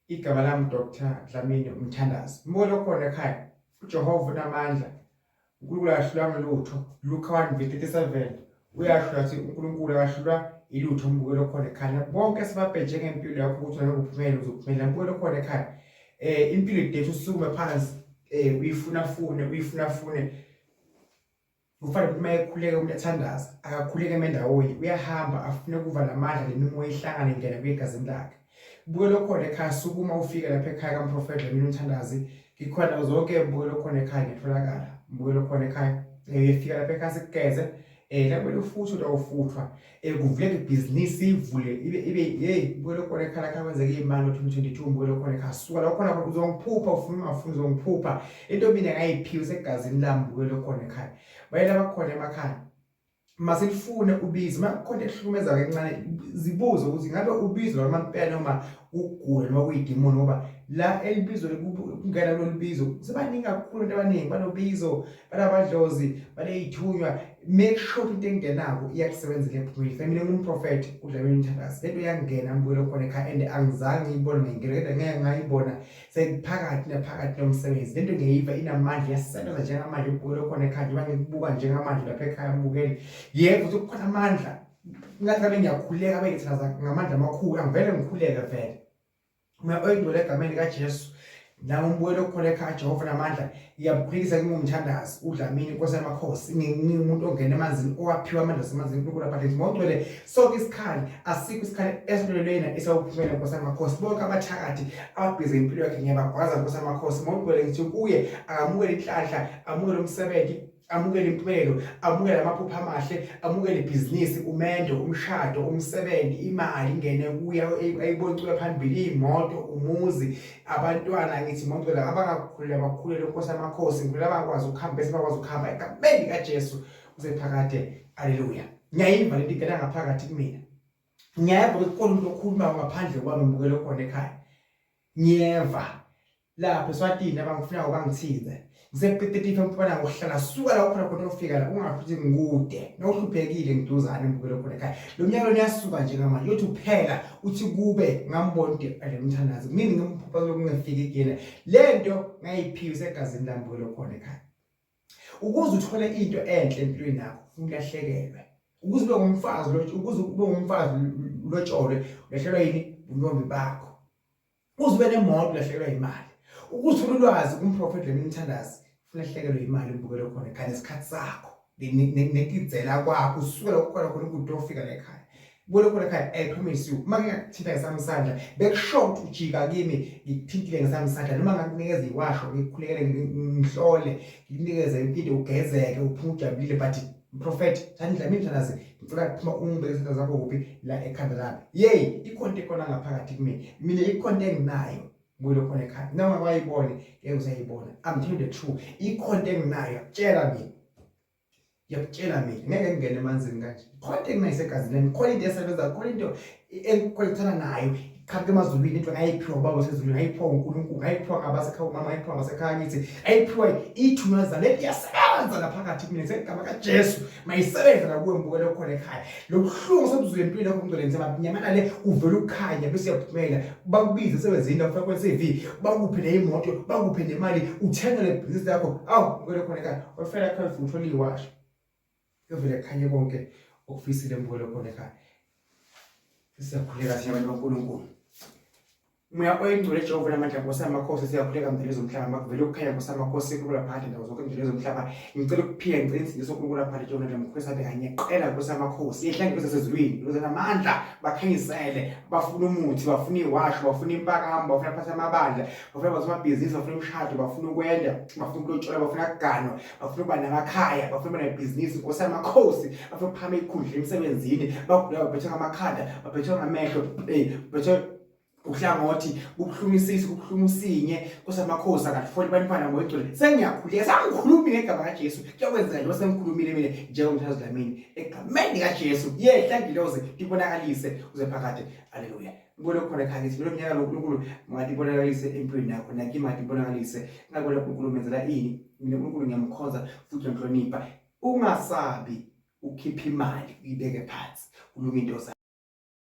Igama lami Dr Dlamini Umthandazi. Mbolo khona ekhaya. UJehova unamandla. uNkulunkulu akahlulwanga lutho. Luka 1:37 uyasho athi uNkulunkulu akahlulwa ilutho umbukelo khona ekhaya. Bonke sibabheje ngempilo yakho ukuthi wena uphumelele uzophumelela. Mbukelo khona ekhaya. Eh impilo idethu usukume phansi eh uyifuna fune uyifuna fune Kufanele ukuthi uma ekhuleka umuntu ethandaza akakhuleke emendawonye uyahamba afune ukuva namandla lemimoya ihlangane ingena kwegazini lakhe. Bukelo khona ekhaya sukuma ufike lapha ekhaya kamprofeti Dlamini umthandazi ngikhona zonke bukelo khona ekhaya ngiyatholakala bukelo khona ekhaya uyefika lapha ekhaya sikugeze eh la kumele ufuthwe utawufuthwa eh kuvuleke ibhizinisi ivule ibe ibe hey bukelo khona ekhaya lakho kwenzeke imali ngo-2022 bukelo khona ekhaya suka la khona uzongiphupha ufuna ungafuni uzongiphupha into mina ngayiphiwe segazini lami bukelo khona ekhaya bayela bakhona emakhaya masilifune ubizo uma kukhona ehlukumeza kancane zibuze ukuthi ngabe ubizo lwamampela noma ukugula noma kuyidimoni ngoba la elibizo kungena kulolu bizo sebaningi kakhulu abantu abaningi banobizo banabadlozi baneyithunywa make sure ukuthi into engenako iyakusebenzela ephumile mina ngumprofethi uDlamini Mthandazi lento iyangena mbukelo khona ekhaya and angizange ngiyibone ngingena kodwa ngeke ngayibona sekuphakathi naphakathi nomsebenzi lento ngiyiva inamandla iyasebenza njengamanje umbukelo khona ekhaya njengoba ngikubuka njengamanje lapha ekhaya mbukeli yebo ukuthi kukhona amandla ngathi ngabe ngiyakhuleka bengithandaza ngamandla amakhulu angivele ngikhuleke vele Moya oyingcwele egameni likaJesu nawe umbukelo okhona ekhaya Jehova namandla ngiyabukhulekisa ngingumthandazi uDlamini inkosi yamakhosi ngingumuntu ongena emanzini owaphiwa amandla asemanzini uNkulunkulu aphathe ngongcwele sonke isikhali asikho isikhali esilwelwe yena esawuphumela inkosi yamakhosi bonke abathakathi ababhize impilo yakhe ngiyabagwaza inkosi yamakhosi ngongcwele ngithi kuye akamukele inhlanhla amukele umsebenzi amukele impumelelo amukele amaphupho amahle amukele ibhizinisi umendo umshado umsebenzi imali ingene kuya ayiboncuke phambili imoto umuzi abantwana ngithi imoto la abangakhulele bakhulele inkosi amakhosi ngikhulele abakwazi ukuhamba bese bakwazi ukuhamba egameni likaJesu usephakade haleluya ngiyayiva lento ingena ngaphakathi kumina ngiyeva ukuthi khona umuntu okhulumayo ngaphandle kwami ngibukele khona ekhaya ngiyeva lapho eSwatini abangifunako bangithinze ngisePiet Mpumalanga ngokuhlala suka la ukhona khona ufika la ungafuthi ngikude nohluphekile ngiduzane ngibukele khona ekhaya lo mnyaka lona uyasuka njengamanje uyothi uphela uthi kube ngambona ude le mthandazo kunini ngimphupha lokungefiki kuyena lento ngayiphiwe isegazini lami bukele khona ekhaya ukuze uthole into enhle empilweni yakho ufuna ulahlekelwe ukuze ube ngumfazi ukuze ube ngumfazi lotsholwe ulahlekelwa yini ubuntombi bakho Uze ube nemoto ulahlekelwa imali. Ukuze uthole ulwazi kumprofeti Dlamini Mthandazi ulahlekelwe imali umbukelo khona ekhaya nesikhathi sakho nekidzela kwakho usukela ukukhona khona ukude ofika la ekhaya. Bukelo khona ekhaya I promise you uma ngingakuthinta ngesami isandla bekusho ukuthi ujika kimi ngikuthintile ngesami isandla noma ngakunikeza iwasho ngikukhulekele ngihlole ngikunikeze impilo ugezeke uphume ujabulile but Prophet Thandi Dlamini Mthandazi ngicela kuphuma ungibeke isandla zakho kuphi la ekhanda lami yey ikhona into ekhona ngaphakathi kumina mina ikhona into enginayo buyele khona ekhaya noma kwayibone ngeke usayibona I'm telling the truth ikhona into enginayo yakutshela mina ngiyakutshela mina ngeke ngingene emanzini kanje khona into enginayo isegazini lami khona into esebenza khona into engikhwelethana nayo iqhamuka emazulwini into ngayiphiwa ubaba osezulwini ngayiphiwa uNkulunkulu ngayiphiwa ngabasekhaya umama ngayiphiwa ngabasekhaya kithi ayiphiwa ithunywa zale iyasebenza laphakathi kumina segama kaJesu mayisebenze nakuwe mbukelo khona ekhaya lobuhlungu sobuzwe impilo yakho ngcwele nzima nyamana le uvela ukukhanya bese uyaphumela bakubize emsebenzini ufake kwe CV bakuphe neyimoto bakuphe nemali uthenge le business yakho awu mbukelo khona ekhaya ofela ekhaya uthola iwasho kuyovele kukhanye konke okufisile mbukelo khona ekhaya siyakhuleka thina abantu baNkulunkulu Moya oyingcwele Jehova namandla Nkosi yamakhosi siyakhuleka mdali zomhlaba makuvele ukukhanya Nkosi yamakhosi kunkulunkulu phakathi ndawo zonke mdali zomhlaba ngicela ukuphila ngicela insindiso kunkulunkulu phakathi Jehova namandla mkhosi abe kanye qela Nkosi yamakhosi yehla ngelosi zasezulwini ngelosi namandla bakhanyisele bafuna umuthi bafuna iwasho bafuna impakamo bafuna phatha amabandla bafuna basomabhizinisi bafuna imishado bafuna ukwenda bafuna ukulotsholwa bafuna kuganwa bafuna ukuba namakhaya bafuna ukuba nebhizinisi nkosi yamakhosi bafuna ukuphakama ikhundla emsebenzini bagula baphethwe ngamakhanda baphethwe ngamehlo baphethwe uhlangothi kubuhlungu isisu kubuhlungu usinye nkosi yamakhosi akatufoli bantwana ngoyigcwele sengiyakhuleka sangikhulumi ngegama kaJesu kuyakwenzeka njengoba sengikhulumile mina njengomthandazo Dlamini egameni likaJesu yehla ngilozi ibonakalise uze phakade haleluya Ngibona khona ekhaya ngithi lo mnyaka lo uNkulunkulu makatibonakalise empilweni yakho nakimi makatibonakalise ngakubona uNkulunkulu umenzela ini mina uNkulunkulu ngiyamkhonza futhi ngiyamhlonipha ungasabi ukhipha imali uyibeke phansi kulunga into zakho.